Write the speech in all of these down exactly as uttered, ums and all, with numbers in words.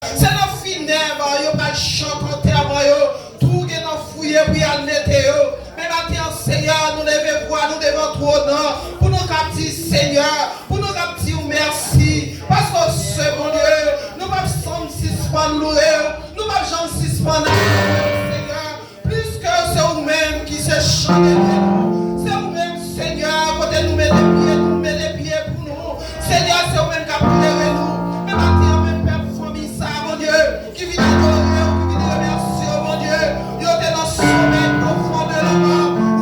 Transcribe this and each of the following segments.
Se nan finèb yo pral chante antèman yo. Tou gen nan fouye pou y al mete yo. Men maten an, Senyè, nou leve vwa nou devan twòn nan pou nou kab di, Senyè, pou nou kab di w mèsi. Paske w se Bondye, nou p ap janm sispann louwe w, nou p ap janm sispann adore w, Senyè. Pliske se ou menm ki se chandelyè nou. Se ou menm, Senyè, kote nou mete pye, nou mete pye pou nou. Senyè, se ou menm k ap klere nou. Men maten an, men pèp fanmi sa, Bondye, ki vin adore w, ki vin remèsye w, Bondye. Yo te nan somèy pwofon de lanmò.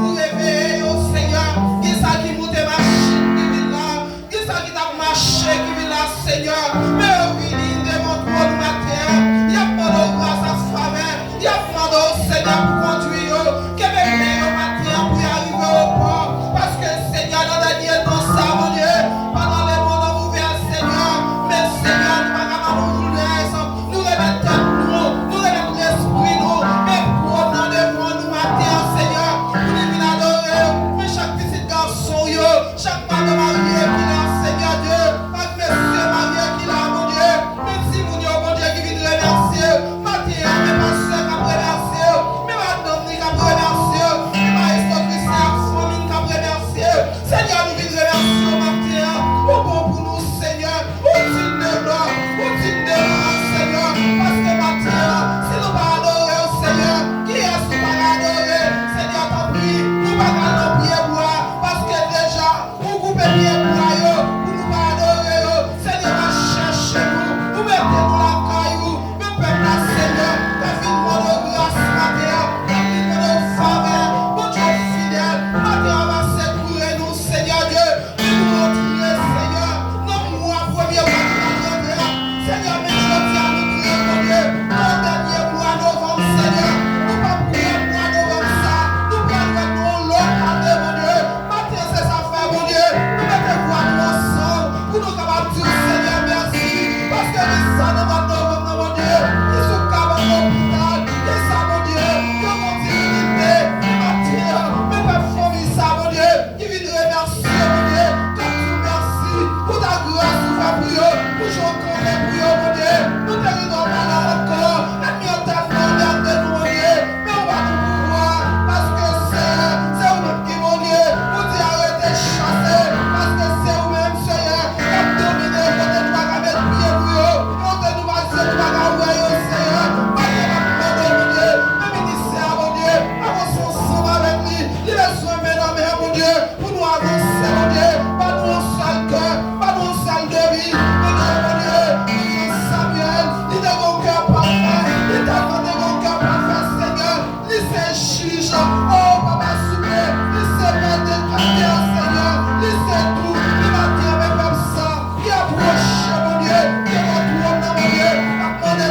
Ou reveye yo, Senyè. Gen sa ki moute machin ki vin la. Gen sa ki t ap mache ki vin la, Senyè. Men yo vini devan twòn ou maten an. Y ap mande w gras ak favè. Y ap mande w, Senyè, pou kondwi yo. Kenbe men yo maten an pou y arive o pò. Paske, Senyè, nan dènye tan sa, Bondye, pandan lemonn an ouvè, Senyè, men, Senyè, nou pa ka nan louvèz. Nou remèt tèt nou, nou remèt lespri nou, men twòn nan devan nou maten an, Senyè, pou nou vin adore w. Men chak pitit gason w yo, chak madan marye ki la, Senyè Dye, ak mesye marye ki la, Bondye, men timoun yo, Bondye, ki vin remèsye w. Maten an, men pastè k ap remèsye w, men madanm li k ap remèsye w, men maestro Christian ak fanmi l k ap remèsye w. Senyè, nou vin remèsye w maten an. Ou bon pou nou, Senyè. Ou digne de glwa, ou digne de lwanj, Senyè. Paske maten an, si nou pa adore w, Senyè, kiyès nou pral adore? Senyè, tanpri, nou pa pral nan pye bwa, paske deja, ou koupe pye bwa yo pou nou pa adore yo. Senyè, w al chèche nou, ou mete nou lakay ou. Men pèp la, Senyè, k ap vin mande w gras maten an, k ap vin mande w favè. Bondye w fidèl, maten an, w ap sekoure nou, Senyè Dye. Nou antre, Senyè, nan mwa, premye mwa ki pral rantre a. Senyè, men jodi a nou kreye, Bondye, nan dènye mwa novanm, Senyè. Nou p ap wè mwa novanm sa. Nou pral wè nan yon lòt ane, Bondye. Maten an, se sa fè, Bondye. Nou mete vwa nou ansanm pou nou kapab di w, Senyè, mèsi. Paske gen sa nan mwa novanm nan, Bondye, ki sou kabann lopital. Gen sa, Bondye, yo kontinite. Men maten an, men pèp fanmi sa, Bondye, ki vin remèsye, Bondye, k ap di w mèsi pou ta gras ou fè pou yo, pou jan w kanpe pou yo, Bondye. Nou te ri dòm la ankò, ènmi an t ap mande antre nou, Bondye, men ou ba nou pouvwa, paske se, se ou menm ki Bondye, ou di arete chase, paske se ou menm, Senyè, k ap domine kote nou pa ka met pye nou yo, kote nou pa, nou pa ka wè yo, Senyè. Maten n ap mande w, Bondye, men ministè a, Bondye, avanse ansanm avèk li, li bezwen men nan men, Bondye. Pou nou avanse, Bondye, ban nou yon sèl kè, ban nou yon sèl devi. Bondye, Bondye, li jan Samyèl, li te gen yon kè pafè, li tèlman te gen yon kè pafè, Senyè, li se jij, o Papa souple, li se mèt de katè, Senyè, li se tou, li maten an, men pèp sa, ki apwoche, Bondye, devan twòn nan, Bondye, k ap mande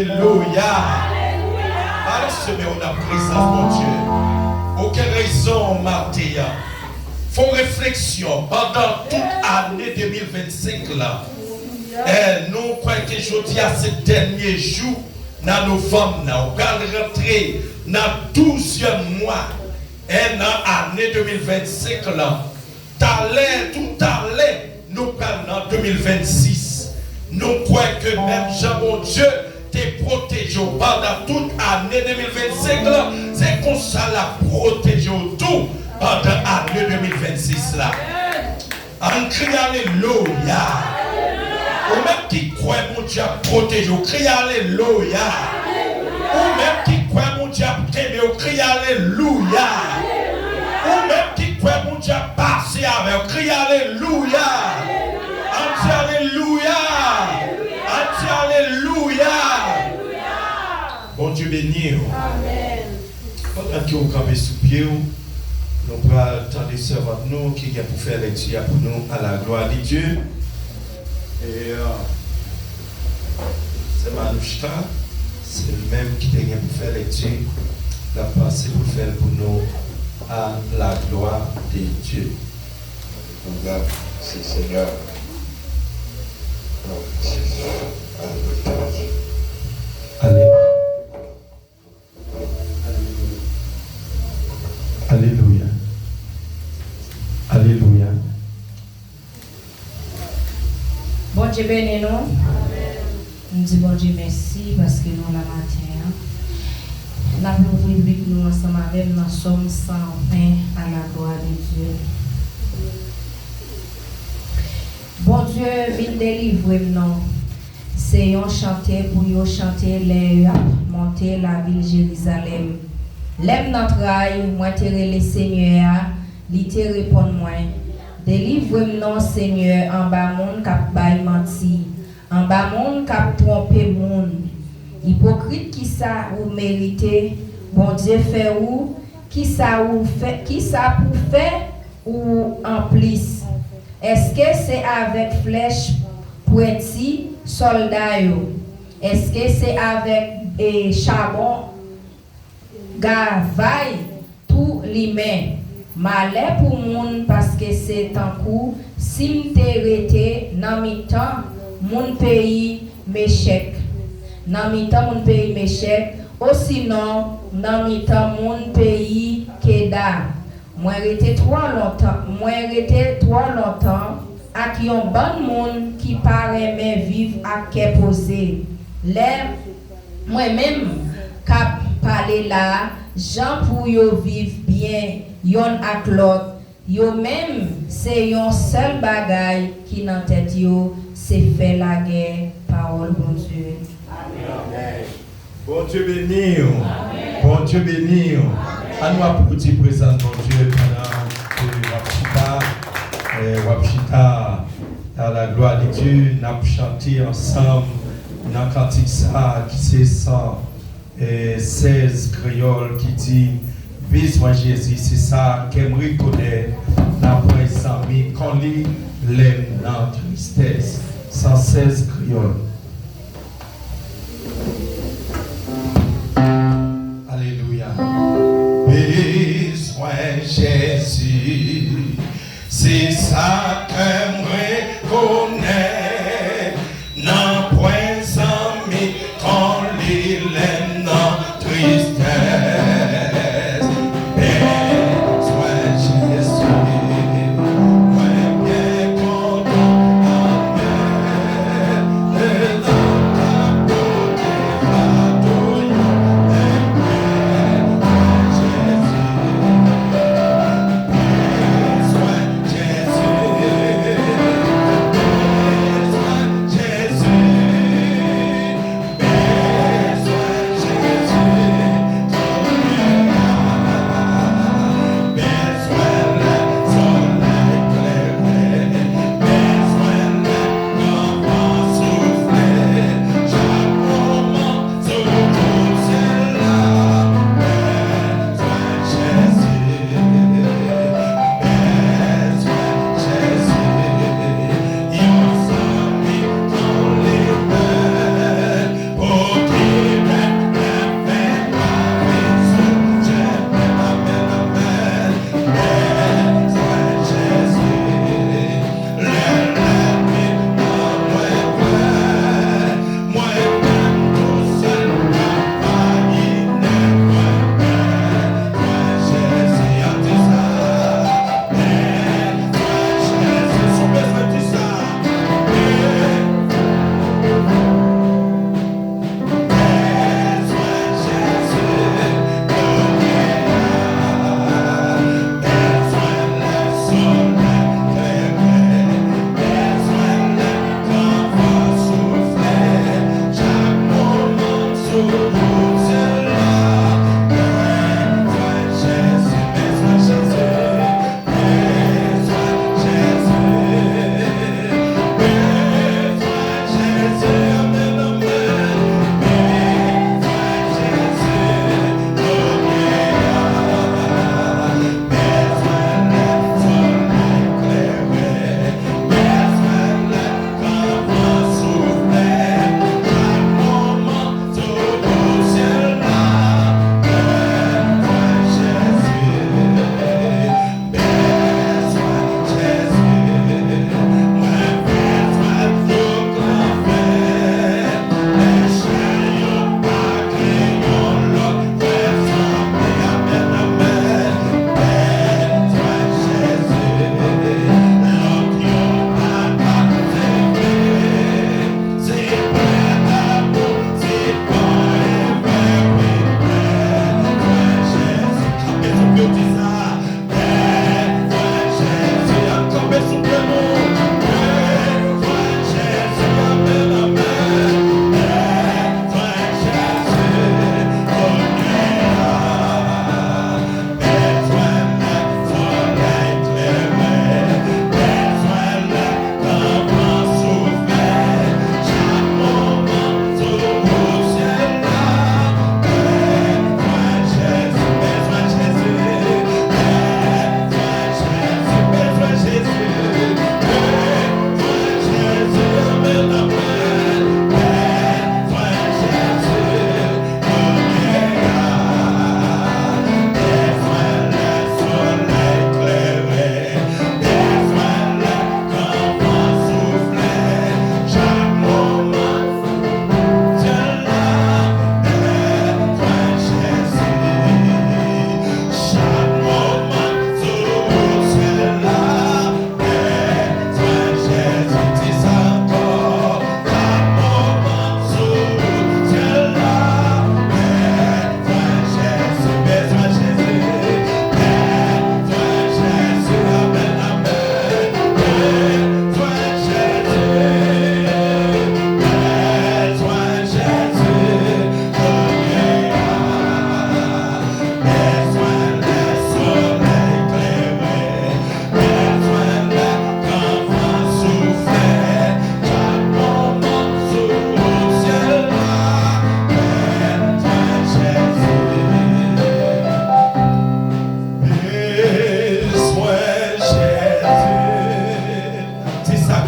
Alelouya. Balance men w nan prezans Bondye. Ou gen rezon maten an. Fè w refleksyon pandan tout ane de mil vennsenk la. E nou kwè ke jodi a se dènye jou nan novanm nan. Ou pral rantre nan douzyèm mwa, e nan ane de mil vennsenk la. Talè, tou talè, nou pral nan de mil vennsis. Nou kwè ke menm jan Bondye te pwoteje w pandan tout ane de mil vennsenk la, se konsa l ap pwoteje w tou pandan ane de mil vennsis la. Ann kriye alelouya. Ou menm ki kwè Bondye ap pwoteje w, kriye alelouya. Ou menm ki kwè Bondye ap kenbe w, kriye alelouya. Ou menm ki kwè Bondye ap pase avè w, kriye alelouya. Ann di alelouya. Ann di alelouya. Bondye beni w. Pandan ke w kanpe sou pye w, nou pral tande sèvant nou ki gen pou fè lèkti a pou nou, à la gloire de Dieu. E, euh, sè Manouchka, se l menm ki te gen pou fè lèkti, l ap pase pou l fè l pou nou, à la gloire de Dieu. Merci Seigneur. Alelouya. Alelouya. Alelouya. Bondye beni nou. M di Bondye mèsi paske nou la maten an. N ap louvri Bib nou ansanm avè m nan Sòm san ven, à la gloire de Dieu. Bondye vin delivre m non. Se yon chante pou yo chante lè y ap monte lavil Jerizalèm. Lè m nan tray, mwen te rele Senyè a, li te reponn mwen. Delivre m non Senyè anba moun k ap bay manti, anba moun k ap twonpe moun. Ipokrit, kisa ou merite? Bondye fè ou, kisa ou fè, kisa pou fè ou anplis? Èske se avèk flèch pwenti sòlda yo? Èske se avèk, e, chabon gavay tou limen? Malè pou moun, paske se tankou si m te rete nan mitan moun peyi Mechèk, nan mitan moun peyi Mechèk, osinon nan mitan moun peyi Keda. Mwen rete twò lontan, mwen rete twò lontan ak yon bann moun ki pa renmen viv ak kè poze. Lè mwen menm k ap pale la, jan pou yo viv byen yonn ak lòt, yo menm, se yon sèl bagay ki nan tèt yo, se fè lagè. Pawòl Bondye. Amèn. Bondye beni w. Bondye beni w. Ann nou aplodi prezans Bondye pandan ke w ap chita. Eh, w ap chita. À la gloire de Dieu, n ap chante ansanm nan kantik sa a ki se san, eh, sèz kreyòl ki di, bezwen Jezi, se sa kè m rekonèt, nan pwen zanmi kon li, lè m nan tristès. San sèz kreyòl. Alelouya. Bezwen Jezi, se sa kè m rekonèt, nan pwen zanmi kon li lè m nan tristès. Bezwen Jezi, mwen byen kontan, amèn. Letan m ap pote fato yo, mwen bezwen Jezi. Bezwen Jezi,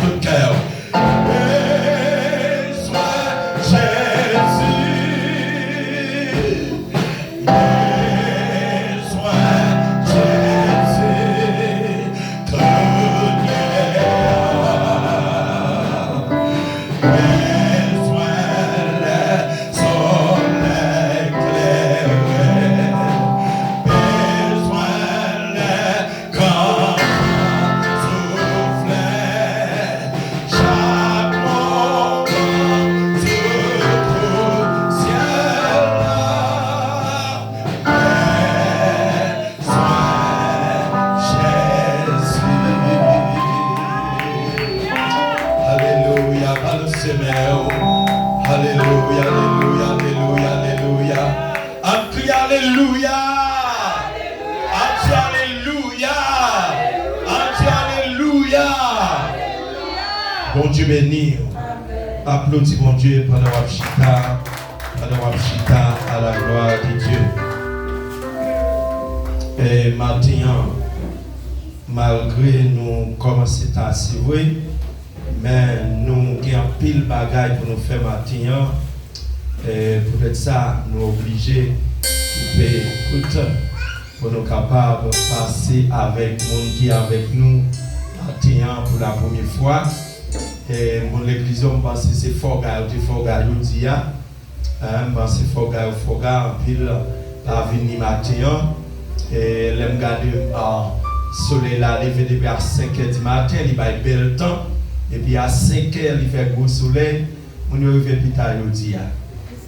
Tout kè w. Bezwen Jezi. Bezwen Jezi. Tout kè w. Bezwen lè solèy klere. Bezwen lè Kan van soufle, chak moman sou kou syèl la, bezwen Jezi. Alelouya, balanse men w. Alelouya, alelouya, alelouya, alelouya. Ann kriye alelouya! Ann di alelouya! Ann di alelouya! Bondye beni w. Aplodi Bondye pandan w ap chita, pandan w ap chita à la gloire de Dieu. E maten an, malgre nou kòmanse ta, se vre, men nou gen anpil bagay pou nou fè maten an. E poutèt sa, nou oblije koupe kout pou nou kapab pase avèk moun ki avèk nou maten an pou la premye fwa. E moun legliz yo, m panse se fòga yo te fòga jodi a. Hein, m panse fòga yo fòga, anpil pa vini maten an. E lè m gade, ah, solèy la leve depi a senk è di maten, li bay bèl tan. Epi a senk è, li fè gwo solèy. Moun yo rive pita jodi a.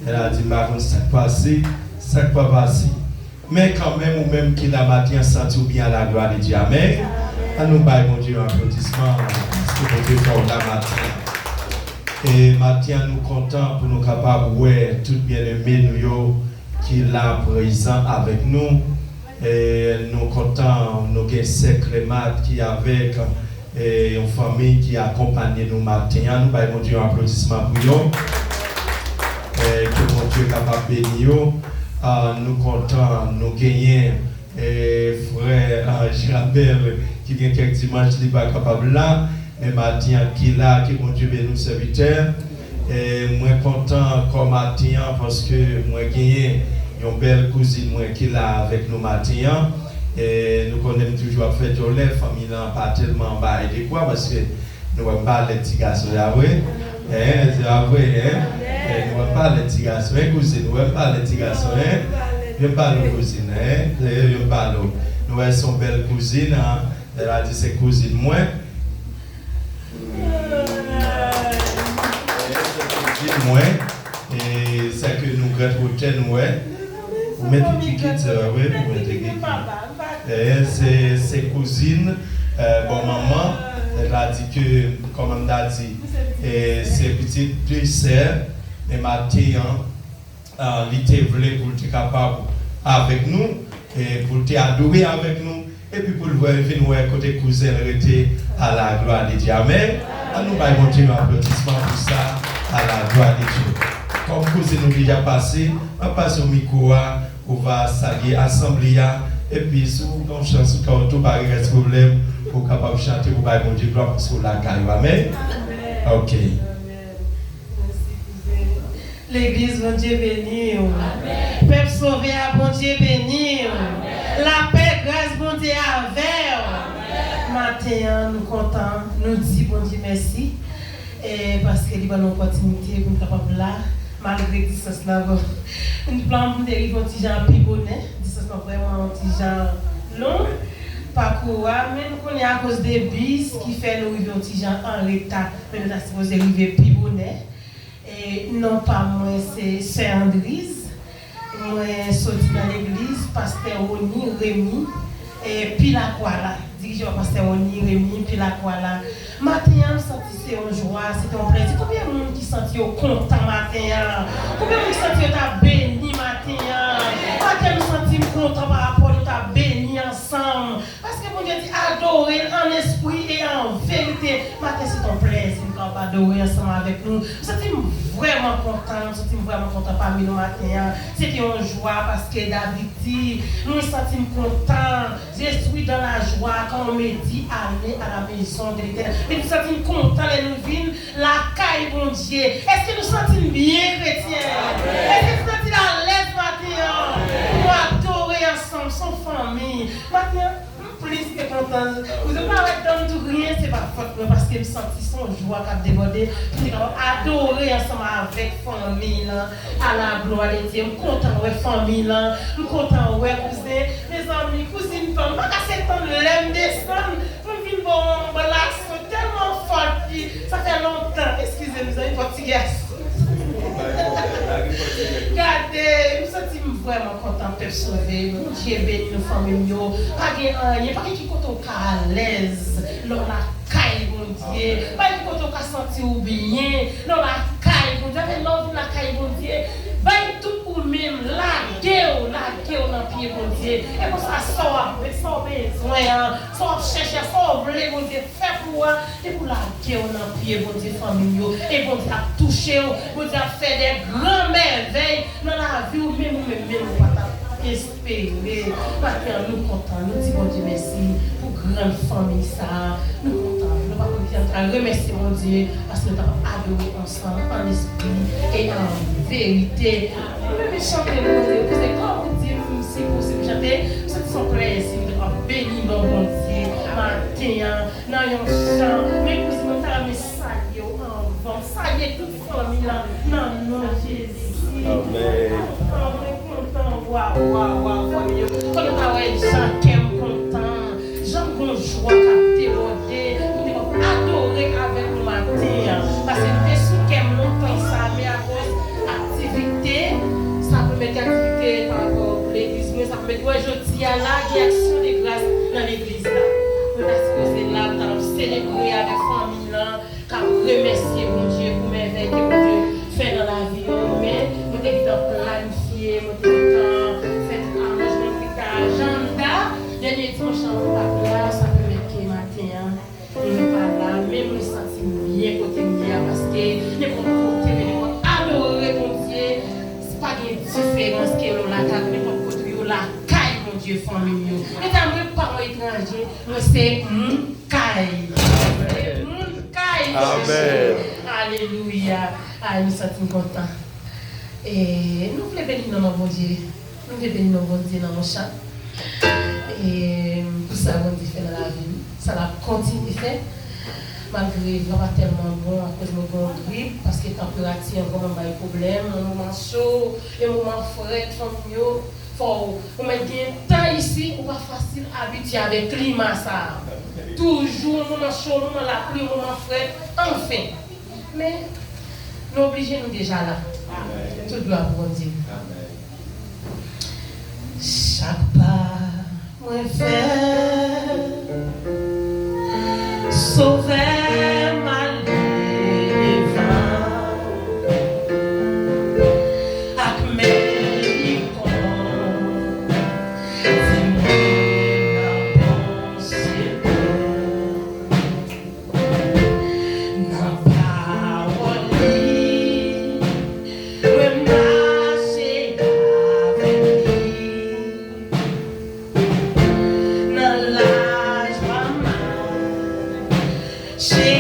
Lè la di, m pa konn sa k pase, sa k pa pase. Men kanmenm, ou menm ki la maten an, santi w byen à la gloire de Dieu. Amèn. Ann nou bay Bondye yon aplodisman, paske Bondye fè w la maten an. E maten an, nou kontan pou nou kapab wè tout byeneme nou yo ki la prezan avèk nou. E nou kontan, nou gen sè Clémat ki avèk, e yon fanmi ki akonpanye nou maten an. Nou bay Bondye yon aplodisman pou yo. E ke Bondye kapab beni yo. Ah, nou kontan, nou genyen, e frè, ah, Jean Abel, ki gen kèk dimanch li pa kapab la, men maten an ki la, ke Bondye beni w, sèvitè. E mwen kontan ankò maten an, paske mwen genyen yon bèl kouzin mwen ki la avèk nou maten an. E nou konnen m toujou ap fè djòlè, fanmi lan pa tèlman bay dekwa, paske nou wè m pa lèd ti gason, se pa vre? Hein, se pa vre, hein? E nou wè m pa lèd ti gason, hein, kouzin? Nou wè m pa lèd ti gason, hein? Yo m pale w, kouzin, hein? Yo m pale w. Nou wè se yon bèl kouzin, hein? Lè la di se kouzin mwen. Di mwen, e, sè ke nou grèt wotè nou wè. Ou mete kikit, se vre, ou mete kikit. E, se, se kouzin, e, bò manman. Lè la di ke, kòman m ta di, e, se pitit de sè, men maten an, ah, li te vle pou l te kapab avèk nou, e pou l te adore avèk nou, epi pou l vin wè kote kouzen l rete, à la gloire de Dieu. Amèn. Ann nou bay Bondye yon aplodisman pou sa, à la gloire de Dieu. Kòm kouzin nou deja pase, m ap pase w mikwo a, ou va salye asanble a, epi si w gen yon chans, ou ka w tou pare rès pwoblèm, ou kapab chante pou bay Bondye glwa, paske w lakay ou. Amèn. Ok. Legliz, Bondye beni w. Pèp sove a, Bondye beni w. Lapè, gras Bondye avè w. Maten an, nou kontan, nou di Bondye mèsi, e, paske li ban nou opòtinite pou n kapab la, malgre distans la, bon, plan pou m te rive yon ti jan pi bonè, distans lan vrèman yon ti jan long, pakou a, men nou konnen akoz de bis ki fè nou rive yon ti jan an reta, men nou ta sipoze rive pi bonè. E non pa mwen se Sè Andriz. Mwen soti nan legliz Pastè Rony Remy, e, Pilakwa la. Dirije pa Pastè Rony Remy, Pilakwa la. Maten an, m santi se yon jwa, se te yon plezi. Konbyen moun ki santi yo kontan maten an? Konbyen moun ki santi yo ta beni maten an? Maten an, m santi m kontan pa rapò nou ta beni ansanm. Paske Bondye di, à adore l an espri e an verite. Maten, se yon plèzi m kapab adore ansanm avèk nou. M santi m vrèman kontan, m santi m vrèman kontan pami nou maten an. Se te yon jwa paske David di, mwen santi m kontan. Je suis dans la joie quand on me dit, allez à la maison de l'Éternel. Men nou santi n kontan lè nou vin lakay Bondye. Èske nou santi n byen, kretyen? Èske nou santi n alèz maten an? Pou nou adore ansanm, se yon fanmi. Maten an, m plis ke kontan. Ou di, m pa wè dan m tou griyen, se pa fòt mwen, paske m santi se yon jwa k ap debòde. Pou nou kapab adore ansanm avèk fanmi lan. À la gloire de Dieu. M kontan wè fanmi lan. M kontan wè kouzen. Mezanmi, kouzin pa m, m pa ka se tann lè m desann pou m vin ba w yon bras tèlman fò ki sa fè lontan. Eskize m, zanmi, fò ti gason. Gade, m santi m vrèman kontan, pèp sove. Bondye beni nou, fanmi m yo. Pa gen anyen, pa gen ki kote w ka alèz lè w lakay Bondye. Pa gen ki kote w ka santi w byen lè w lakay Bondye. Afè lè w vin lakay Bondye, bay tout ou menm, lage w, lage w nan pye Bondye. E konsa, sa w ap, sa w bezwen an, sa w ap chèche a, sa w vle Bondye fè pou ou a, depi w lage w nan pye Bondye, fanmi m yo, e Bondye ap touche w, Bondye ap fè de gran mèvèy nan lavi w, menm ou menm, menm ou pa t ap espere. Maten an, nou kontan, nou di Bondye mèsi pou gran fanmi sa a. Nou kontan, nou pa konn kijan nou ta remèsye Bondye, paske nou ta adore ansanm an espri e an verite. Nou menm chante nou Bondye, kouzin, kòm ou di m si posib chante, m santi se yon plèzi, m te ap beni non Bondye maten an nan yon chan. Men kouzin, mwen ta renmen salye w anvan, m salye tout fanmi lan nan non Jezi. Amèn. Mwen kontan, wa, wa, wa, fanmi yo. Fò nou ta wè jan kè m kontan. Jan m gon jwa k ap debòde pou m te kapab adore avèk nou maten an. Paske m te sou kè m lontan sa, men akoz aktivite, sa pèmèt aktivite pa rapò legliz mwen, sa pèmèt wè jodi a la, gen aksyon de gras nan legliz la. Mwen ta sipoze la, m ta ap selebre avèk fanmi lan, k ap remèsye Bondye pou mèvèy ke Bondye fè nan lavi yo. Men, mwen te gentan planifye, mwen te gentan fè tout aranjman ki ta ajanda. Dènye dimanch nan mwa k ap la, sa pèmèt ke maten an, nou pa la. Men mwen santi m byen kote m ye a, paske nenpòt kote, men nenpòt adore Bondye, se pa gen diferans ke nou lakay, nenpòt kote yo lakay Bondye, fanmi m yo. Mezanmi, mwen pa yon etranje, mwen se moun kay. Se moun kay Jezi. Amèn. Alelouya. Ay, nou santi m kontan. E nou vle beni non Bondye. Nou vle beni non Bondye nan yon chan. E pou sa Bondye fè nan lavi m, sa l ap kontinye fè. Malgre van pa tèlman bon akoz mwen gen yon grip, paske tanperati an vrèman bay pwoblèm, yon moman cho, yon moman frèt, fanmi m yo. Fò w, ou mèt gen tan isi, ou pa fasil abitye avèk klima sa a. Toujou yon moman cho, yon moman lapli, yon moman frèt, anfen. Men, nou oblije, nou deja la. Tout glwa pou Bondye. Chak pa mwen fè, Sovè m ale devan ak men li kòm di mwen nan bon chemen. Nan pawòl li, mwen mache avèk li. Nan lajwa mache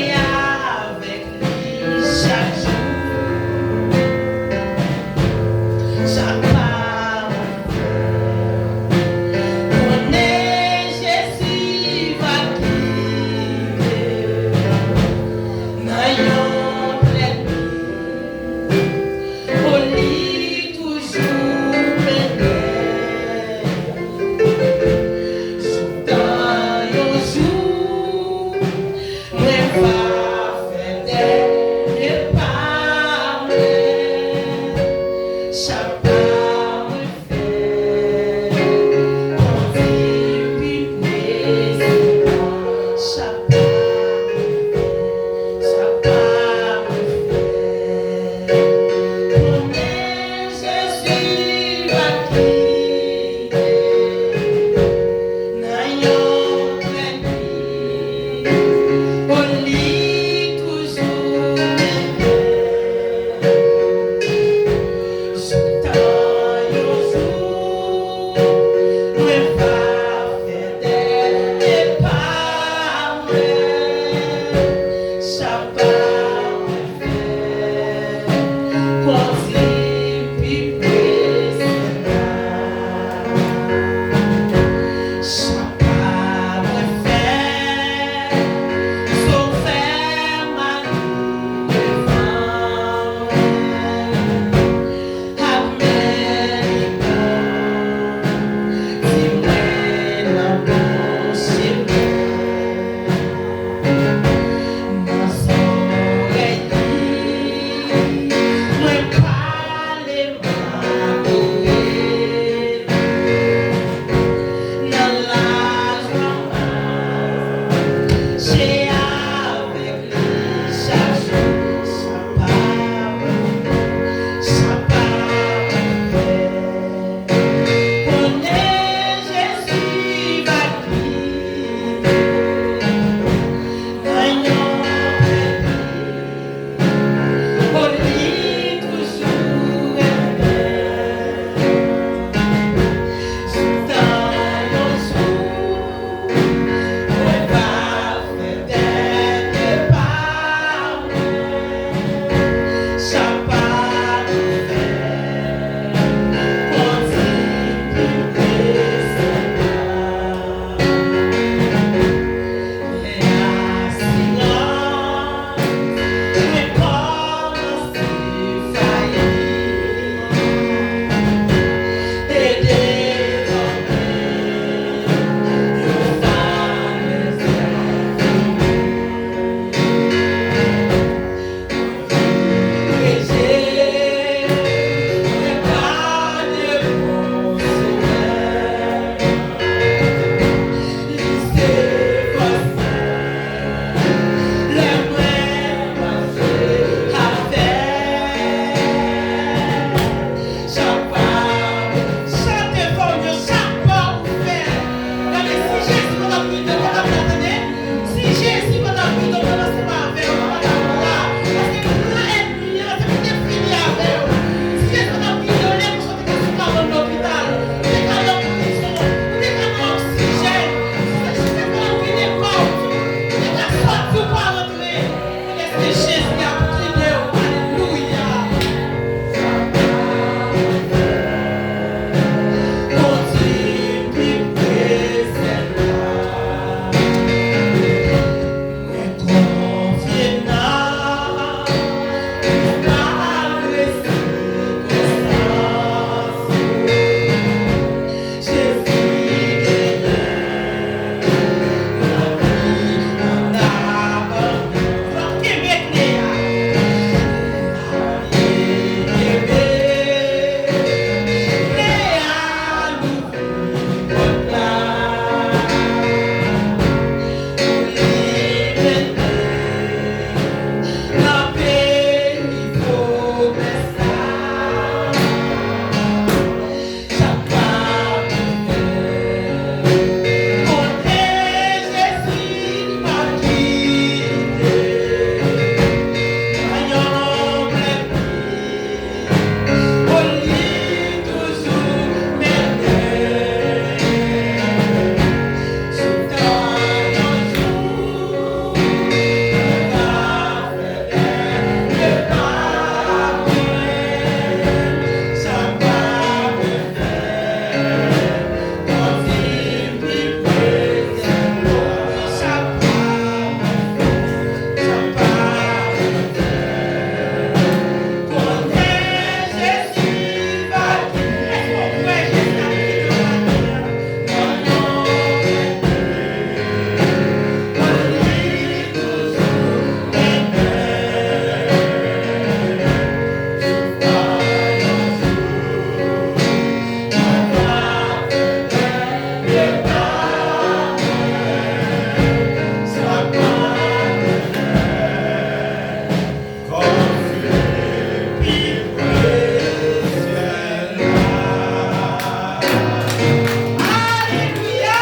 Alelouya!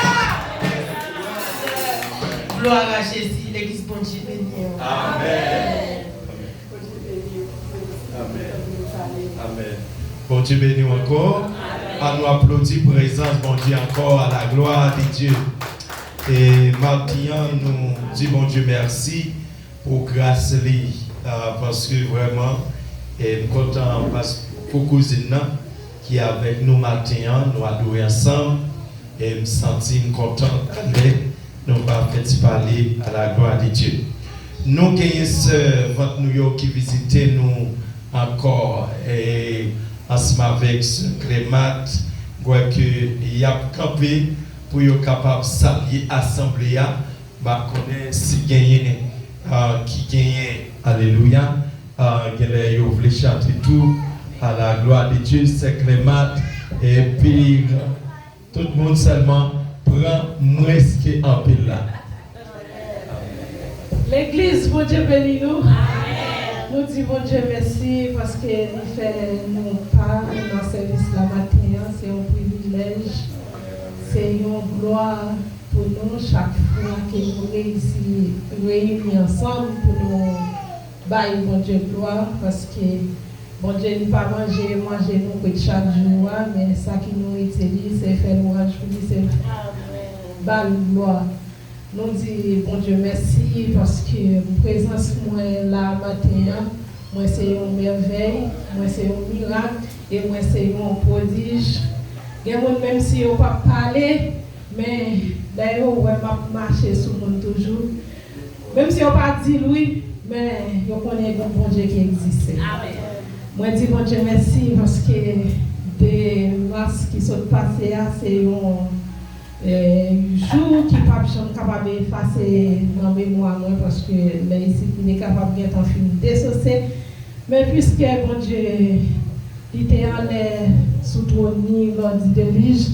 Glwa a Jezi, legliz Bondye beni w. Amèn. Amèn. Amèn. Bondye beni w ankò. An nou aplodi prezans Bondye ankò, à la gloire de Dieu. E madi an, nou di Bondye mèsi pou gras li, ah, paske vrèman, eh, m kontan paske pou kouzin nan ki avèk nou maten an, nou adore ansanm, e m santi m kontan talè nou va fè ti pale à la gloire de Dieu. Nou genyen sèvant nou yo ki vizite nou ankò, e ansanm avèk sè Clémat, m kwè ke y ap kanpe pou yo kapab salye asanble a. M pa konnen si genyen, ah, ki genyen, alelouya, ah, genlè yo vle chante tou, à la gloire de Dieu, sè Clémat, epi tout moun sèlman pran mwens ke anpil la. Legliz, Bondye beni nou. Nou di Bondye mèsi paske li fè nou pa nan sèvis la maten an. Se yon privilèj, se yon glwa pou nou chak fwa ke nou reyisi reyini ansanm pou nou bay Bondye glwa, paske Bondye li pa manje manje nou kwit chak jou a, men sa ki nouriti li, se fè lwanj pou li, se ba l glwa. Nou di Bondye mèsi paske prezans mwen la maten an, mwen se yon mèvèy, mwen se yon mirak, e mwen se yon pwodij. Gen moun, menm si yo p ap pale, men lè yo wè m ap mache sou moun toujou, menm si yo pa di l wi, men yo konnen gen yon Bondye ki egziste. Mwen di Bondye mèsi paske de mas ki sot pase a, se yon, eh, jou ki p ap janm kapab efase nan memwa mwen, paske lè isit m te kapab gentan fin desose. Men piske Bondye, li te anlè sou twòn li lò di delij,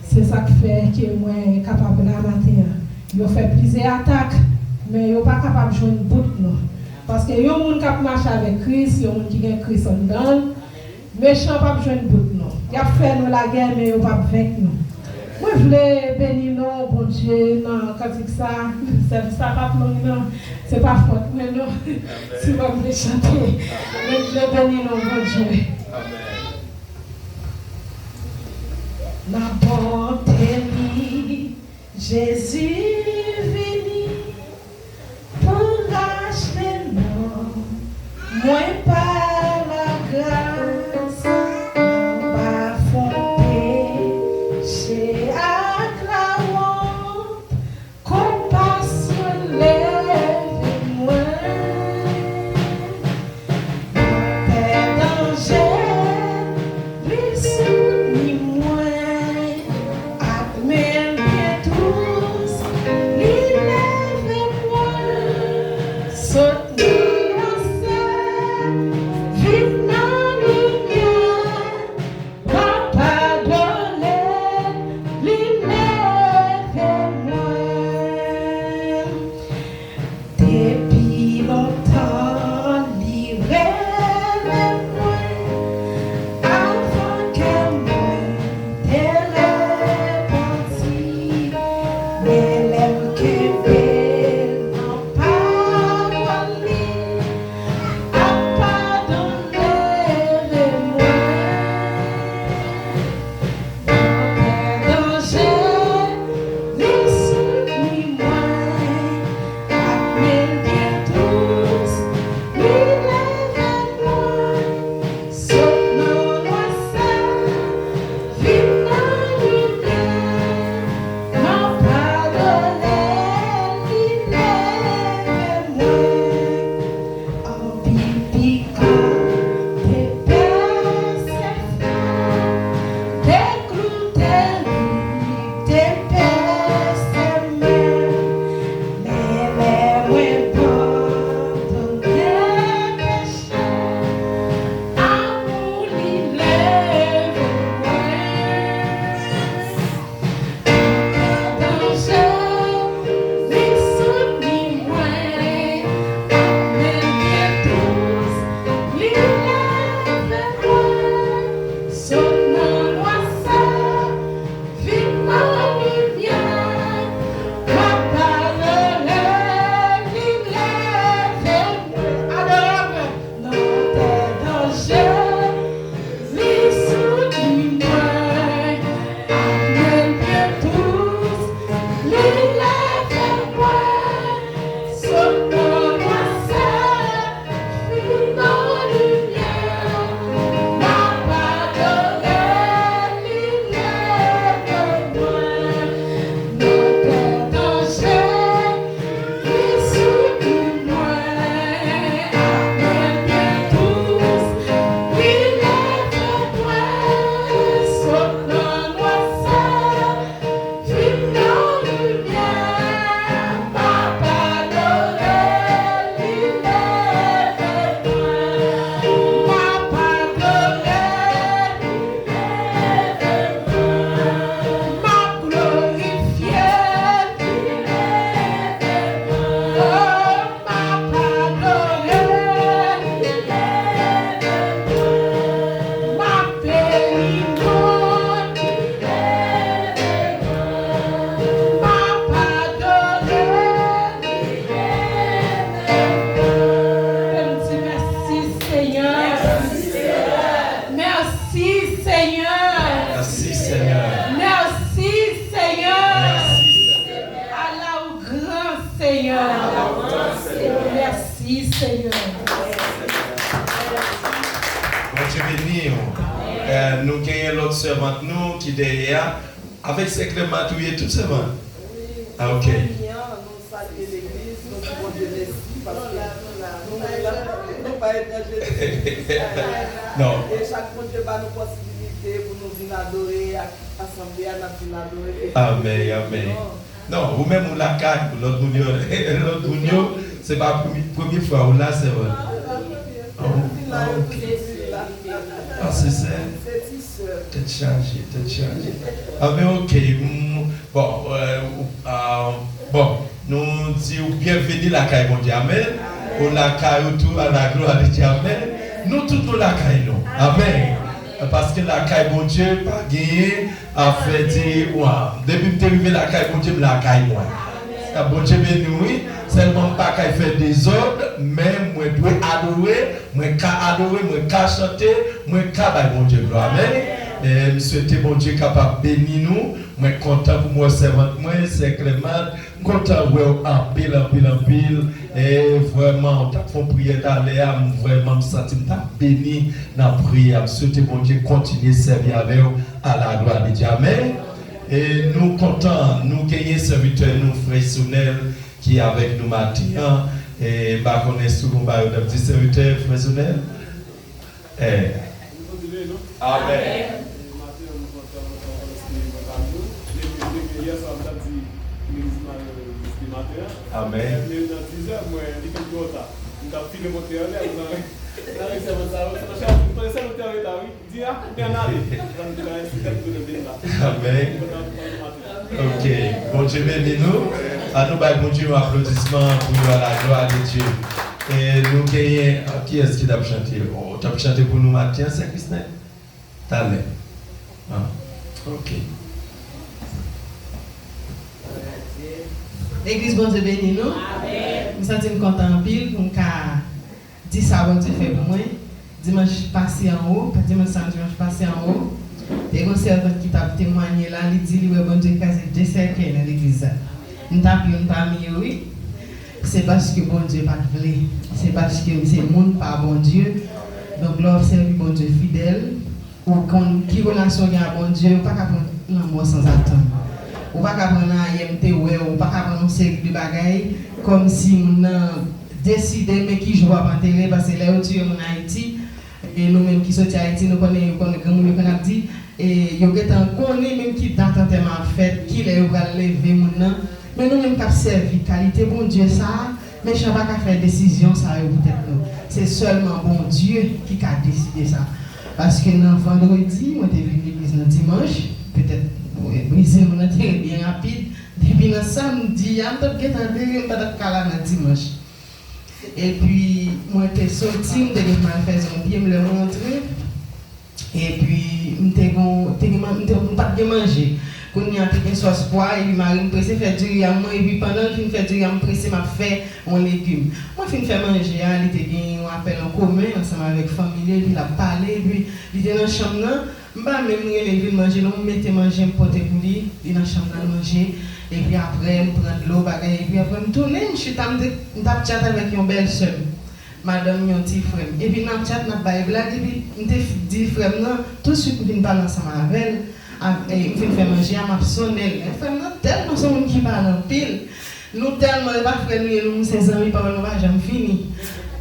se sa k fè ke mwen kapab la maten an. Yo fè plizyè atak, men yo pa kapab jwenn bout nou. Paske yon moun k ap mache avèk Kris, yon moun ki gen Kris anndan l, mechan p ap jwenn bout nou. Y ap fè nou lagè, men yo p ap venk nou. Mwen vle beni non Bondye nan kantik sa. Sèvis sa p ap long non. Se pa fòt mwen non. Si mwen vle chante, mwen vle beni non Bondye. Nan bonte li, Jezi vini pou rachte non mwen pa lagras, anba fon peche ak lawont, konpasyon leve mwen. Nan pè danje, li soutni mwen, ak men l byen dous, li leve mwen. Sot nan lanfè, Wi, Senyè. Bondye beni w. Eh, nou genyen lòt sèvant nou ki dèyè a. Avèk sè Clement ou ye tout sèvant? Ah, ok. Salye legliz, nou di Bondye mèsi paske nou la, nou pa etranje, nou se Kris. Non. E chak Bondye ba nou posibilite pou nou vin adore ak asanble a, n ap vin adore. Amèn, amèn. Non, ou menm ou lakay, lòt moun yo, lòt moun yo, se pa premye, premye fwa ou la, sè mwen. Ah, ok. Ah, se sè. Tèt chaje, tèt chaje. Ah, men ok. Mm, bon, euh, ah, bon, nou di w byenveni lakay Bondye. Amèn. Ou lakay ou tou, à la gloire de Dieu. Amèn. Nou tout nou lakay nou. Amèn. Paske lakay Bondye pa genyen afè di, wa, depi m te rive lakay Bondye, m lakay mwen. Sa Bondye beni w, wi. Sèlman m pa kay fè dezòd, men mwen dwe adore, mwen ka adore, mwen ka chante, mwen ka bay Bondye glwa. Amèn. E m swete Bondye kapab beni nou. Mwen kontan pou m wè sèvant mwen, sè Clement. M kontan wè w anpil, anpil, anpil. E vrèman, w t ap fè yon priyè talè a, m vrèman m santi m t ap beni nan priyè a. M swete Bondye kontinye sèvi avè w à la gloire de Dieu. Amèn. E nou kontan, nou genyen sèvitè nou, frè Sonel, ki avèk nou maten an. E m pa konnen si w gon bagay w t ap di sèvitè, frè Sonel. Eh. Amèn. Amèn. Amèn. Ok. Bondye beni nou. An nou bay Bondye yon aplodisman pou yo à la gloire de Dieu. E nou genyen, ah, kiyès ki t ap chante? Oh, t ap chante pou nou maten an, sè Kristen? Talè. Ah, ok. Legliz, Bondye beni nou. Amèn. M santi m kontan anpil pou m ka di sa Bondye fè pou mwen. Dimanch pase an wo, pa dimanch sa, dimanch pase an wo, te gen yon sèvant ki t ap temwanye la, li di li wè Bondye kraze de sèkèy nan legliz la. M t ap youn pami yo, wi. Se paske Bondye pa t vle. Se paske se moun pa Bondye. Donk, lè w ap sèvi Bondye fidèl, ou konn ki relasyon w gen ak Bondye, ou pa ka pran lanmò sanzatann. Ou pa ka pran nan ayè m te wè w, ou pa ka pran yon seri de bagay kòmsi moun nan deside men ki jou w ap antere, paske lè yo tiye moun Ayiti, e nou menm ki soti Ayiti, nou konnen, yo konnen, granmoun yo konn ap di, e yo gentan konnen menm ki dat antèman ap fèt, kilè yo pral leve moun nan. Men nou menm k ap sèvi kalite Bondye sa a, mechan pa ka fè desizyon sa yo pou tèt nou. Se sèlman Bondye ki ka deside sa. Paske nan vandredi, mwen te vin legliz nan dimanch, petèt, wi, brize moun nan te byen rapid. Depi nan samdi a, m t ap gentan vire, m pa t ap ka la nan dimanch. Epi, mwen te soti, m te gen mal fè zon pye m lè m rantre. Epi, m te gon, te gen man-, m te, m pa t gen manje. Kounye a, te gen sòs pwa, epi mari m prese fè diri a mwen, epi pandan l fin fè diri a, m prese m ap fè yon legim. Mwen fin fè manje a, li te gen yon apèl an komen ansanm avèk fanmi li, epi l ap pale, epi li te nan chanm nan. M pa menm rele l vin manje non, m mete manje m pote pou li, li nan chanm nan l manje, epi apre m pran dlo, bagay, epi apre m tounen, m chita, m te, m t ap tchat avèk yon bèlsè m, madanm yon ti frè m. Epi n ap tchat, n ap bay blag, epi m te f-, di frè m nan, tousuit m vin pale ansanm avè l, av-, e, m fin fè manje a, m ap sonnen l. Men frè m nan tèlman se yon moun ki pale anpil, nou tèlman, e pa frè nou ye, nou se zanmi, pawòl nou pa janm fini.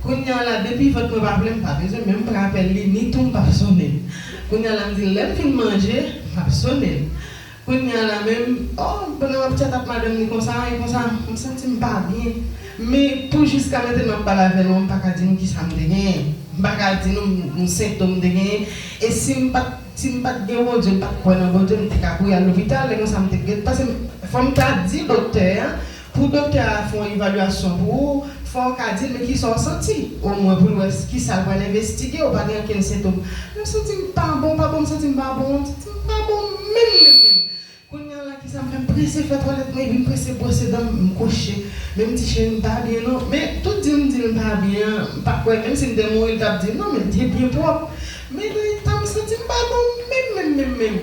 Kounye a la, depi vant mwen pa ple, m pa bezwen menm pran apèl li, ni tou m p ap sonnen l. Kounye a la, m di l, lè m fin manje, m ap sonnen l. Kounye a la menm, o, pandan m ap tchat ak madanm li konsa, e konsa, m santi m pa byen. Men pou jiska mentnan m ap pale avè nou, m pa ka di nou kisa m te genyen. M pa ka di nou m, m sentòm m te genyen. E si m pa t, si m pa t gen Bondye, m pa t kwè nan Bondye, m te ka kouri al lopital, lè konsa m te gen, paske m, fò m ta di doktè a, pou doktè a fè yon evalyasyon pou ou, fò w ka di l, men kisa w santi? Omwen pou l wè s-, kisa l pral envestige, ou pa gen okenn sentòm. Men m santi m pa bon, pa bon, m santi m pa bon, m santi m pa bon menm, menm, menm. Kounye a la, kisa m fè? M prese fè twalèt mwen, epi m prese bwose dan m, m kouche. Men m di, cheri, m pa byen non. Men tout di m di l m pa byen an, m pa kwè, menm si m te mouri, l t ap di m, non, men l te byen pwòp. Men nan eta m santi m pa bon menm, menm, menm, menm.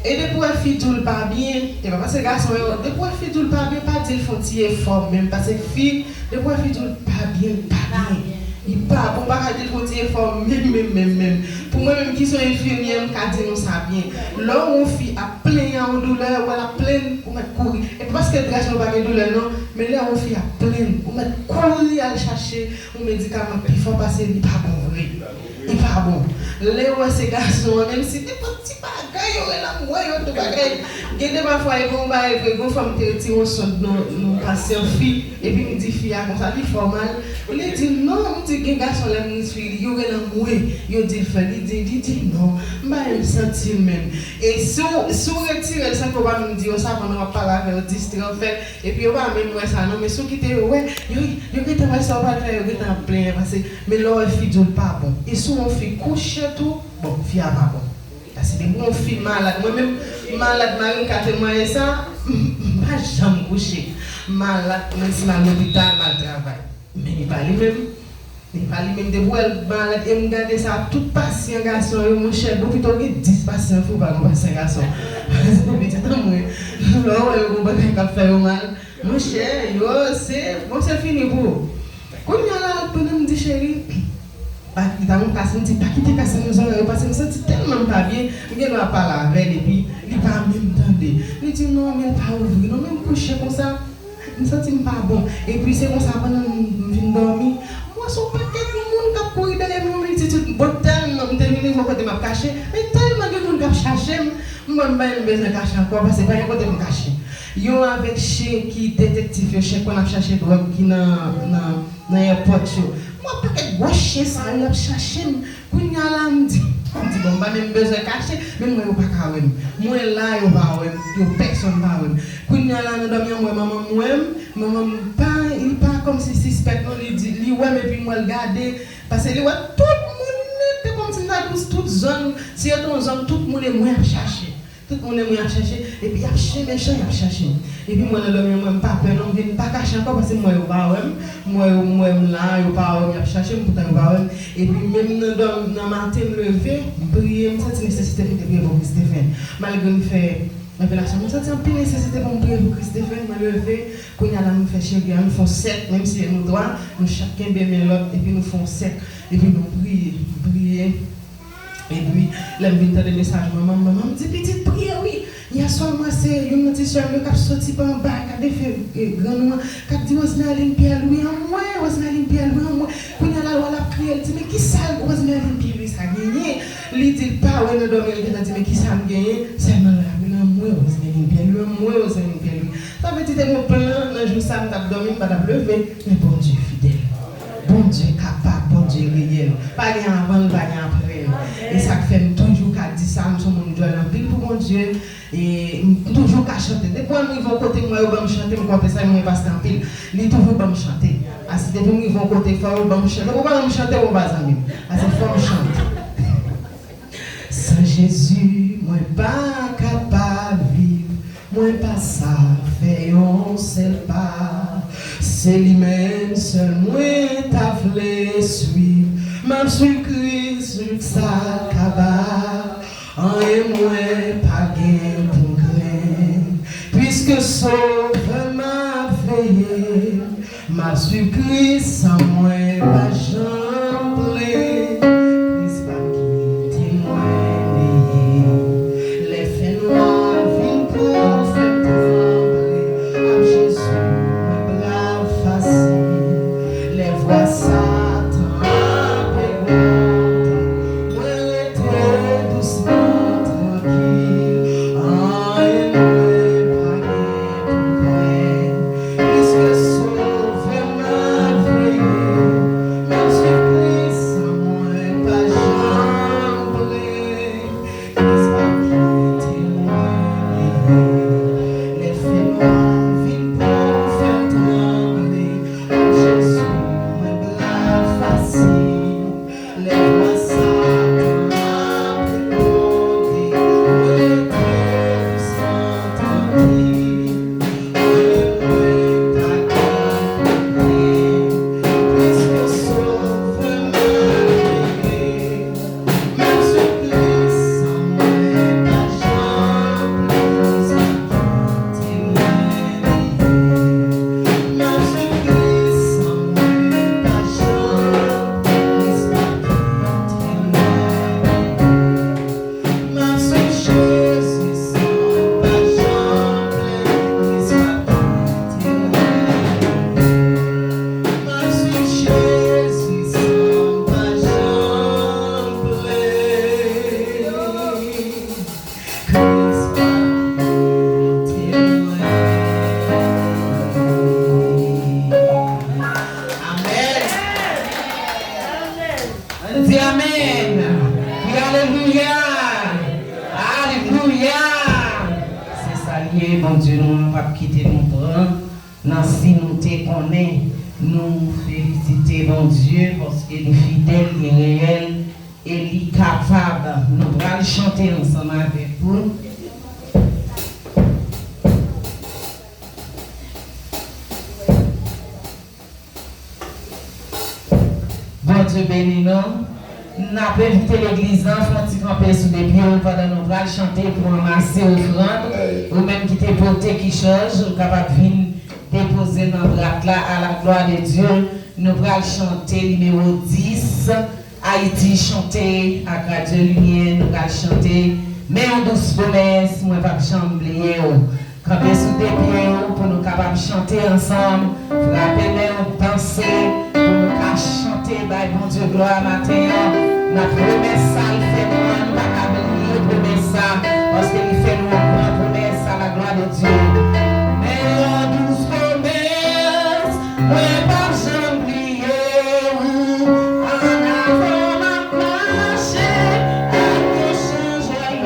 E depi w wè fi di w l pa byen, e pa paske gason yo, depi w wè fi di w l pa byen, pa di l fè yon ti efò menm, paske fi, depi w wè fi di w l pa pa byen, li pa byen. Li pa bon, m pa ka di l fè yon ti efò menm, menm, menm, menm. Pou mwen menm ki se yon enfimyè, m ka di nou sa byen. Lè yon fi ap plenyen yon doulè, ou wè l ap plenn, ou mèt kouri. E pa paske l grasyèz ou pa gen doulè non, men lè yon fi ap plenn, ou mèt kouri al chache yon medikaman ki pi fò pase li pa bon vre. Li pa bon. Lè yo wè se gason an, menm si nenpòt ti bagay, yo rele anmwey, yo tout bagay. Gen de pafwa, e gon bagay vre, gon fwa m te retire yon sond nan, nan pasyan fi, epi m di fi a konsa, li fè w mal. Li di, non, m di, gen gason lè m ri sou li, yo rele anmwey, yo di l fè, li di, li di, non, m pa menm santi l menm. E si w, si w retire l, san ke w pa menm di yo sa, pandan w ap pale avè yo, distrè w, fè, epi yo pa menm wè sa non, men si w kite yo wè, yo, yo gentan wè sa w pral fè, yo gentan ap plenyen pase. Men lè w wè fi di w l pa bon. E si w wè yon fi kouche tou, bon, fi a pa bon. Paske depi yon fi malad, mwen menm, malad, mari m ka temwaye sa, m pa janm kouche. Malad, menm si m al lopital, m al travay. Men li pa li menm. Li pa li menm, depi w wè l malad, e m gade sa, tout pasyan gason yo, monchè, bon, pito w gen dis pasyan fi, ou pa gen pasyan gason. Paske pitit an mwen, lè w wè yo gon bagay k ap fè yo mal, monchè, yo, se, bon, se fini pou ou. Kounye a la, pandan m di cheri, pa kite m kase, m di, pa kite kase m nan zòrèy ou, paske m santi tèlman m pa byen, m gen dwa pale avè l, epi li pa menm tande. Li di, non, men l pa ouvri, non, men m kouche konsa. M santi m pa bon. Epi se konsa, pandan m vin dòmi, m wè se yon pakèt moun k ap kouri dèyè m, yon miltitid. Bon, tèlman m te vin rive yon kote m ap kache, men tèlman gen moun k ap chache m, m wè m pa menm bezwen kache ankò, paske pa gen kote m kache. Yo avèk chen ki detektif yo, chen konn ap chache dwòg ki nan, nan, nan èpòt yo. M wè pakèt gwo chen sa yo ap chache m. Kounye a la, m di, m di, bon, m pa menm bezwen kache, men m wè yo pa ka wè m. Mwen la, yo pa wè m, yo pèsonn pa wè m. Kounye a la, nan dòmi an, m wè manman m wè m, manman m pa, li pa kòmsi sispèk non, li di, li wè m epi m wè l gade, paske li wè tout moun nèt, te kòmsi m ta di w tout zòn, si yo te yon zòn, tout moun e mwen ap chache. Tout moun e mwen ap chache, epi y ap chen mechan, y ap chache m. Epi mwen nan dòmi an, mwen m pa pè non, m vin pa kache ankò, paske m wè yo pa wè m, m wè yo, m wè m la, yo pa wè m, y ap chache m, poutan yo pa wè m. Epi menm nan dòmi, nan maten m leve, m priye, m santi nesesite pou m te priye pou Christopher. Malgre m fè revelasyon, m santi anpil nesesite pou m priye pou Christopher, mwen leve, kounye a la m fè cheri a, nou fè yon sèk, menm si e nou twa, nou chak kenbe men lòt, epi nou fè yon sèk, epi nou priye, m priye. Epi, lè m vin tande mesaj manman m, manman m di, pitit, priye wi. Yè swa m wè se youn nan ti sè m yo k ap soti pa anba, k ap defen, eh, grann ou an, k ap di, Rosemerline Pierre Louis, anmwey, Rosemerline Pierre Louis, anmwey. Kounye a la, l wè l ap kriye, l di, men kisa Rosemerline Pierre Louis sa genyen? Li di l pa wè nan dòmi an, li gentan di, men kisa m genyen? Sèlman lè l ap rele, anmwey, Rosemerline Pierre Louis, anmwey, Rosemerline Pierre Louis. Sa vle di, te gen yon plan nan jou sa, m t ap dòmi, m pa t ap leve, men Bondye fidèl. Bondye kapab, Bondye reyèl. Pa gen avan l, pa gen apre l. E sa k fè m toujou ka di sa, m se yon moun djòl anpil pou Bondye. E m toujou ka chante. Depi m rive yon kote, m wè yo ban m chante, m konfese, m renmen pastè anpil. Li toujou ban m chante. Asi, depi m rive yon kote, fò yo ban m chante. Ou pa ban m chante, ou pa zanmi m. Asi, fò m chante. San Jezi, mwen pa kapab viv, mwen pa sa fè yon sèl pa. Se li menm sèl mwen ta vle swiv, m ap swiv Kris jis sa kaba. Anyen mwen pa gen pou m krenn, piske Sovè m ap veye. M ap swiv Kris san mwen pa janm plenn. Kris p ap kite mwen neye. Lè fènwa vin pou fè m tranble, ap Jezi mwen brav fasil. Lè vwa Satan ap egwante, mwen rete dousman, trankil. Anyen mwen pa gen pou m krenn, piske Sovè m ap veye. Di amèn. Kri alelouya. Alelouya. Se sa l ye, Bondye nou an p ap kite nou pran nan si nou te konnen. Nou felisite Bondye paske li fidèl, li reyèl e li kapab. Nou pral chante ansanm avèk ou. Bondye beni nou. N ap envite legliz lan fè yon ti kanpe sou de pye w pandan nou pral chante pou anmase ofrann. Ou menm ki te pote kichòj, ou kapab vin depoze l nan brat la. À la gloire de Dieu. Nou pral chante nimewo dis. Ayiti chante ak Radyo Limyè. Nou pral chante Men yon dous pwomès, mwen p ap janm bliye w. Kanpe sou de pye w pou nou kapab chante ansanm. Frape men w, danse pou nou ka chante, bay Bondye glwa maten an. N ap remèt sa l fè nou an, nou pa ka bliye pwomès sa, paske li fè nou yon gran pwomès, à la gloire de Dieu. Men yon dous pwomès, mwen p ap janm bliye ou. Annavan m ap mache ak yon chanje.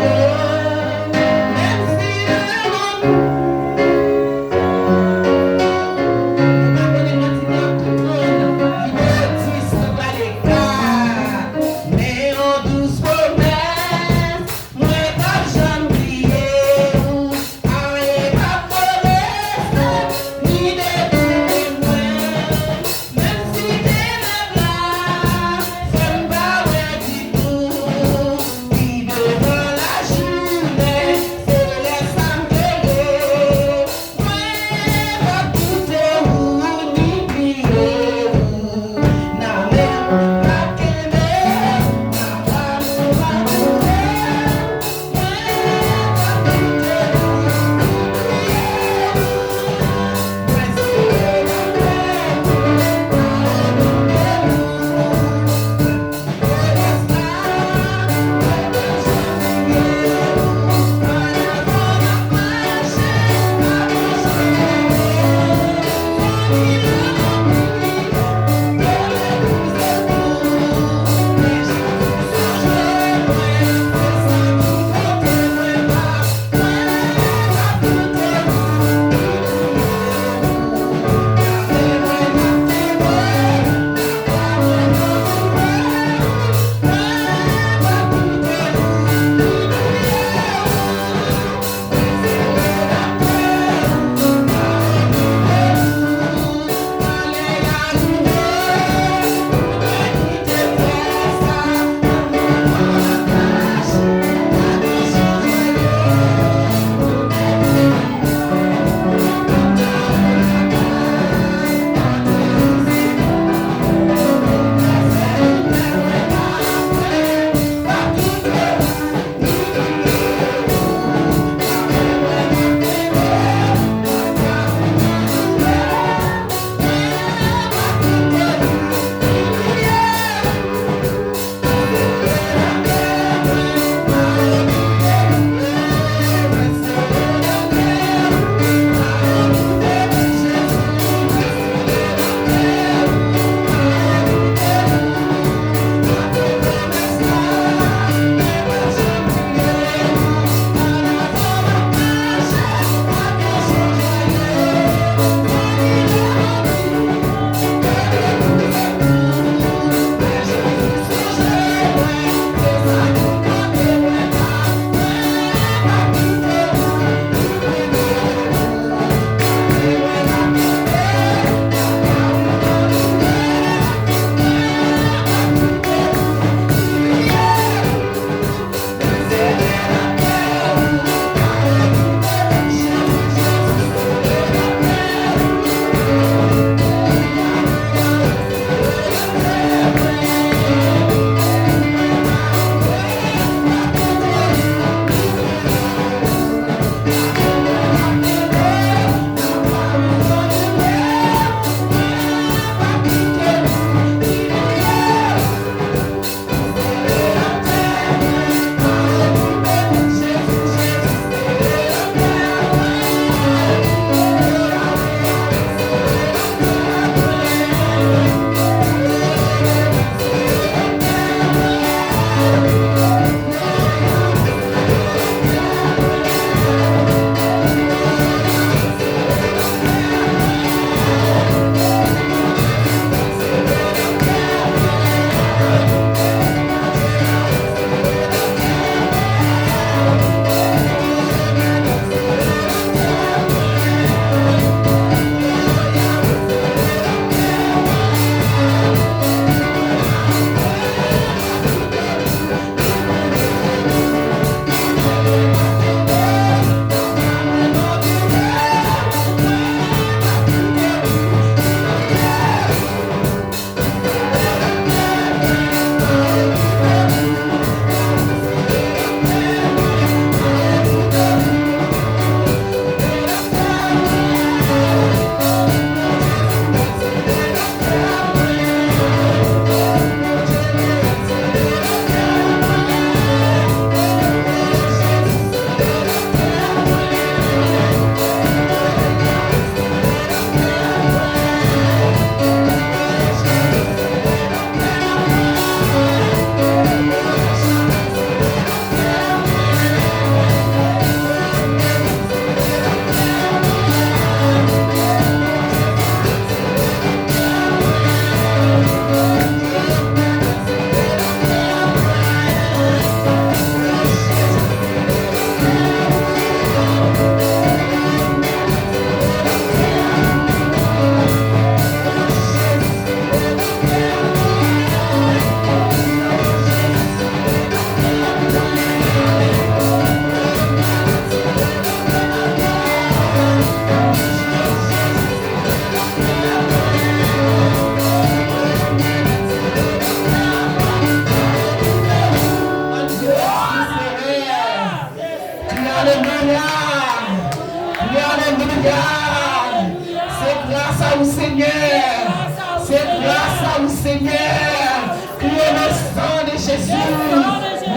Le sang de Jésus.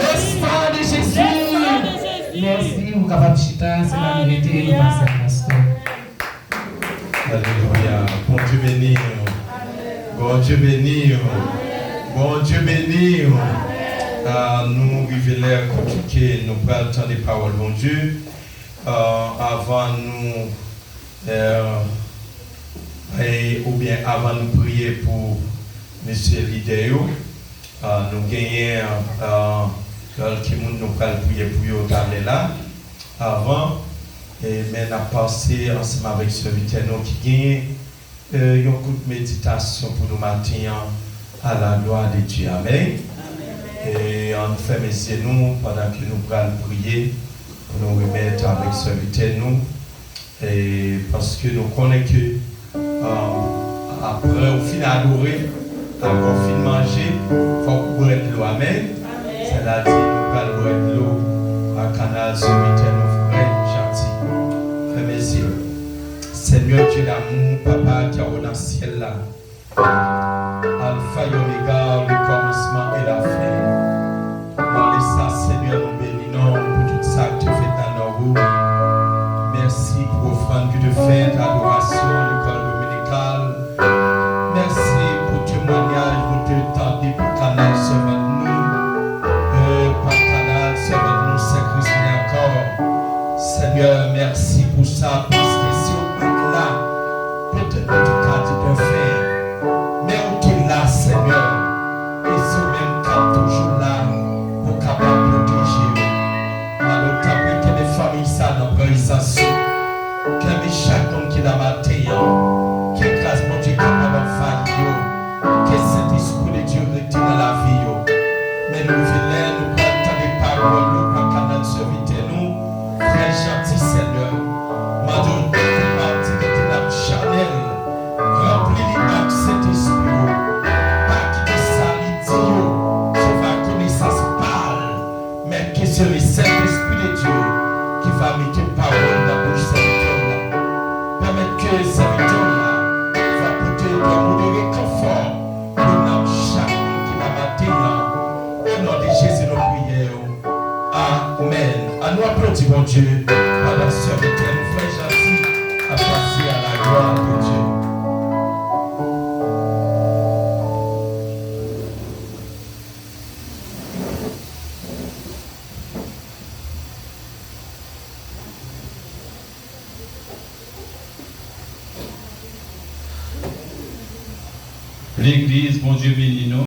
Le sang de Jésus. Mèsi, ou kapab chita, se pa nou rete, nou pase a pastè. Alelouya. Bondye beni w. Bondye beni w. Bondye beni w. Ah, nou rive lè kote ke nou pral tande pawòl Bondye. Ah, avan nou, eh, eh, oubyen avan nou priye pou mesye lidè yo, ah, nou genyen, ah, kèlke moun nou pral priye pou yo talè la. Avan, e, men n ap pase ansanm avèk sèvitè nou ki genyen, e, yon kout meditasyon pou nou maten an, à la gloire de Dieu. Amèn. E ann fèmen zye nou pandan ke nou pral priye pou nou remèt avèk sèvitè nou. E paske nou konnen ke, ah, apre w fin adore, apre w fin manje, fòk ou bwè dlo. Amèn. Sètadi, nou pral bwè dlo a kanal sèvitè nou frè Janti. Fèmen zye w. Seigneur Dieu d'amour, Papa ki nan syèl la, Alfa e Omega, le kòmansman e la fen. Malgre sa, Senyè, nou beni non w pou tout sa ke w te fè nan nou. Mèsi pou ofrann ke w te fè, adorasyon, lekòl dominikal. Mèsi pou temwanyaj nou te tande pa kanal sèvant nou, e pa kanal sèvant nou, Sè Kristin ankò. Senyè, mèsi pou sa, paske si w pa t la, petèt nou te ka di anfen. Men ou te la, Senyè, e se ou menm k ap toujou la pou w kapab pwoteje yo. Alò, tanpri, kenbe fanmi sa nan prezans ou. Kenbe chak moun ki la maten an. Ke gras Bondye kapab anvayi yo. Ke Sentespri de Dye rete nan lavi yo. Men nou vle nou pral tande pawòl yo pa kanal sèvitè nou, frè Janti, Senyè. Mande w pou pati de nan chanèl, ranpli li ak Sentespri w. Pa kite sa li di yo sove a konesans pa l, men ke se le Sentespri de Dye ki va mete pawòl nan bouch sèvitè w la. Pèmèt ke sèvitè w la va pote yon mo de rekonfò pou nanm chak moun ki la maten an. O non de Jezi, nou priye w. Amèn. Ann nou aplodi Bondye pandan sèvitè nou, frè Janti, ap pase à la gloire de Dieu. Legliz, Bondye beni nou.